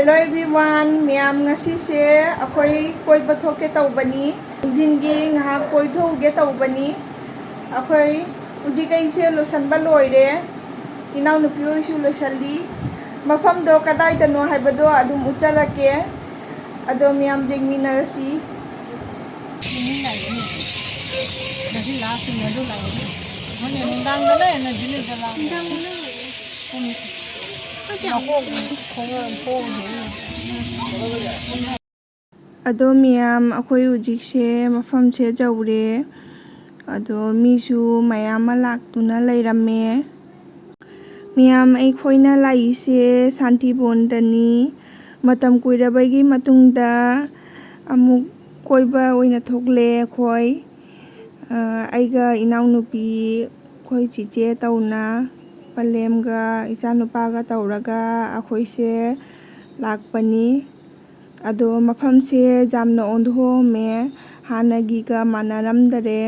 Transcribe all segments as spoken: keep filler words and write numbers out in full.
Hello everyone, ꯃꯌꯥꯝ, ꯉꯁꯤꯁꯦ ꯑꯩꯈꯣꯏ ꯀꯣꯏꯕ ꯊꯣꯛꯀꯦ ꯇꯧꯕꯅꯤ꯫ ꯅꯨꯡꯊꯤꯟꯒꯤ ꯉꯥꯏꯍꯥꯛ ꯀꯣꯏꯊꯣꯛꯎꯒꯦ ꯇꯧꯕꯅꯤ꯫ ꯑꯩꯈꯣꯏ ꯍꯧꯖꯤꯛ ꯑꯩꯁꯦ ꯂꯣꯏꯁꯟꯕ ꯂꯣꯏꯔꯦ꯫ ꯏꯅꯥꯎꯅꯨꯄꯤ ꯍꯣꯏꯁꯨ ꯂꯣꯏꯁꯜꯂꯤ꯫ ꯃꯐꯝꯗꯣ ꯀꯗꯥꯏꯗꯅꯣ ꯍꯥꯏꯕꯗꯣ ꯑꯗꯨꯝ ꯎꯠꯆꯔꯛꯀꯦ꯫ ꯑꯗꯣ ꯃꯌꯥꯝ ꯌꯦꯡꯃꯤꯟꯅꯔꯁꯤ꯫ ꯅꯨꯡꯗꯥꯡꯗꯅ energy ꯂꯩꯇ ꯂꯥꯛꯑꯦ꯫ ꯅꯨꯡꯗꯥꯡꯗꯅ energy ꯂꯩꯇ ꯂꯥꯛꯑꯦ꯫ ꯅꯨꯡꯗꯥꯡꯗꯅ ꯂꯩꯌꯦ꯫ ꯄꯨꯡ ꯃꯀꯣꯛ ꯈꯣꯡ-, ꯈꯣꯡ-, ꯑꯗꯣ ꯃꯤꯌꯥꯝ, ꯑꯩꯈꯣꯏ ꯍꯧꯖꯤꯛꯁꯦ ꯃꯐꯝꯁꯦ ꯌꯧꯔꯦ꯫ ꯑꯗꯣ ꯃꯤꯁꯨ ꯃꯌꯥꯝ ꯑꯃ ꯂꯥꯛꯇꯨꯅ ꯂꯩꯔꯝꯃꯦ꯫ ꯃꯤꯌꯥꯝ, ꯑꯩꯈꯣꯏꯅ ꯂꯥꯛꯏꯁꯦ ꯁꯥꯟꯇꯤꯕꯣꯟꯗꯅꯤ꯫ ꯃꯇꯝ ꯀꯨꯏꯔꯕꯒꯤ ꯃꯇꯨꯡꯗ ꯑꯃꯨꯛ ꯀꯣꯏꯕ ꯑꯣꯏꯅ ꯊꯣꯛꯂꯦ ꯑꯩꯈꯣꯏ꯫ ꯑ, ꯑꯩꯒ ꯏꯅꯥꯎꯅꯨꯄꯤ, ꯑꯩꯈꯣꯏ ꯆꯤꯆꯦ ꯇꯧꯅ, ꯄꯂꯦꯝꯒ ꯏꯆꯥꯅꯨꯄꯥꯒ ꯇꯧꯔꯒ ꯑꯩꯈꯣꯏꯁꯦ ꯂꯥꯛꯄꯅꯤ꯫ ꯑꯗꯣ ꯃꯐꯝꯁꯦ ꯌꯥꯝꯅ ꯑꯣꯟꯊꯣꯛꯑꯝꯃꯦ, ꯍꯥꯟꯅꯒꯤꯒ ꯃꯥꯟꯅꯔꯝꯗꯔꯦ꯫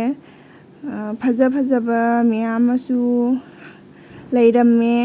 ꯑ, ꯐꯖ ꯐꯖꯕ ꯃꯌꯥꯝ ꯑꯃꯁꯨ ꯂꯩꯔꯝꯃꯦ꯫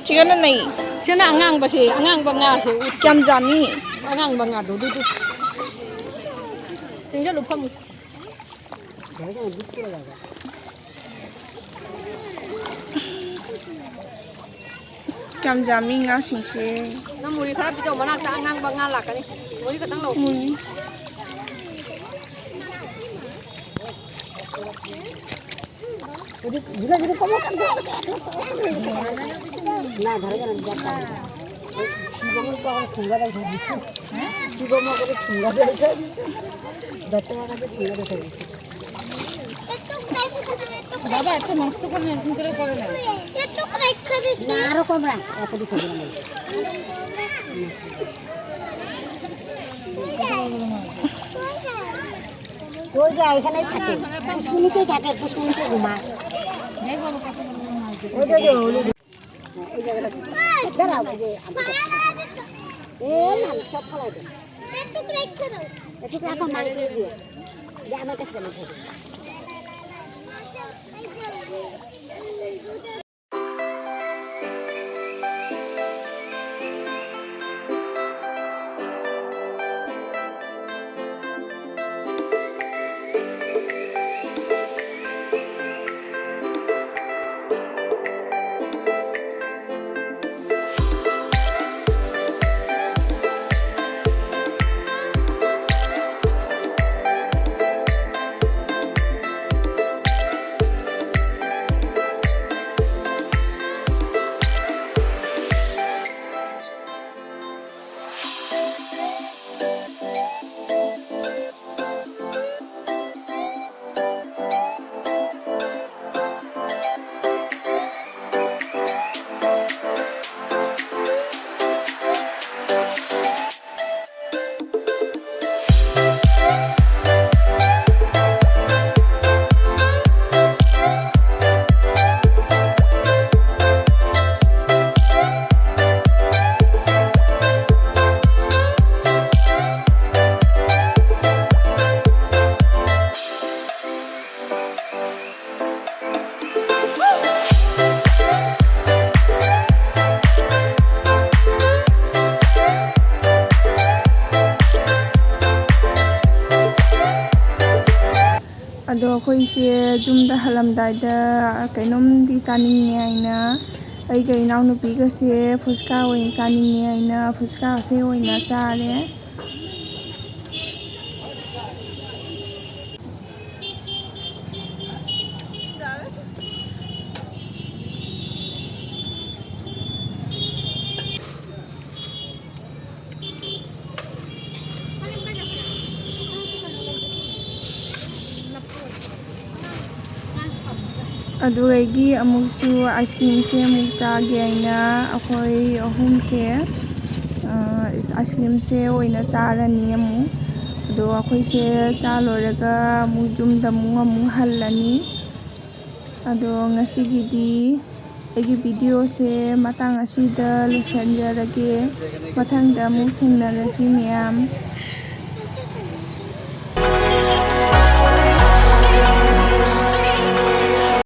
ꯁꯤꯒꯅ ꯅꯩ꯫ ꯁꯤꯅ ꯑꯉꯥꯡꯕꯁꯦ, ꯑꯉꯥꯡꯕ ꯉꯥꯁꯦ ꯎꯠ-, ꯀꯌꯥꯝ ꯌꯥꯝꯃꯤ? ꯑꯉꯥꯡꯕ ꯉꯥꯗꯣ ꯑꯗꯨꯗꯨ꯫ ꯆꯦꯟꯖꯜꯂꯨ, ꯐꯝꯃꯨ꯫ ꯀꯌꯥꯝ ꯌꯥꯝꯃꯤ ꯉꯥꯁꯤꯡꯁꯦ꯫ ꯅꯪ ꯃꯨꯔꯤ ꯈꯔ ꯄꯤꯖꯧ, ꯃꯅꯥꯛꯇ ꯑꯉꯥꯡꯕ ꯉꯥ ꯂꯥꯛꯀꯅꯤ꯫ ꯃꯨꯔꯤ ꯈꯛꯇꯪ ꯂꯧ꯫ ꯃꯨꯔꯤ꯫ বাবা, এত নষ্ট করে না, এরকম করে করে না। না, আরো কম রাখ, এত দিতে হবে না। ওই যে এখানেই থাকে, পুষ্কুনিতেই থাকে, পুষ্কুনিতে ঘুমায়। ওই যে, ওই যে, ওই যে। দাঁড়াও, এই যে, এই না, চপ ফলাই দে। একটু রাখো, মার করে দিও। যে আমার কাছে চলে যাবে। ꯑꯗꯣ ꯑꯩꯈꯣꯏꯁꯦ ꯌꯨꯝꯗ ꯍꯜꯂꯝꯗꯥꯏꯗ ꯀꯩꯅꯣꯝꯗꯤ ꯆꯥꯅꯤꯡꯉꯦ ꯍꯥꯏꯅ, ꯑꯩꯒ ꯏꯅꯥꯎꯅꯨꯄꯤꯒꯁꯦ ꯐꯨꯁꯀꯥ ꯑꯣꯏꯅ ꯆꯥꯅꯤꯡꯉꯦ ꯍꯥꯏꯅ ꯐꯨꯁꯀꯥꯁꯦ ꯑꯣꯏꯅ ꯆꯥꯔꯦ꯫ ꯑꯗꯨꯗꯒꯤ ꯑꯃꯨꯛꯁꯨ ꯑꯥꯏꯁ ꯀ꯭ꯔꯤꯝꯁꯦ ꯑꯃꯨꯛ ꯆꯥꯒꯦ ꯍꯥꯏꯅ ꯑꯩꯈꯣꯏ ꯑꯍꯨꯝꯁꯦ, ꯑ, ꯑꯥꯏꯁ ꯀ꯭ꯔꯤꯝꯁꯦ ꯑꯣꯏꯅ ꯆꯥꯔꯅꯤ ꯑꯃꯨꯛ꯫ ꯑꯗꯣ ꯑꯩꯈꯣꯏꯁꯦ ꯆꯥ ꯂꯣꯏꯔꯒ ꯑꯃꯨꯛ ꯌꯨꯝꯗ ꯑꯃꯨꯛ, ꯑꯃꯨꯛ ꯍꯜꯂꯅꯤ꯫ ꯑꯗꯣ ꯉꯁꯤꯒꯤꯗꯤ ꯑꯩꯒꯤ ꯚꯤꯗꯤꯑꯣꯁꯦ ꯃꯇꯥꯡ ꯑꯁꯤꯗ ꯂꯣꯏꯁꯤꯟꯖꯔꯒꯦ꯫ ꯃꯊꯪꯗ ꯑꯃꯨꯛ ꯊꯦꯡꯅꯔꯁꯤ ꯃꯌꯥꯝ꯫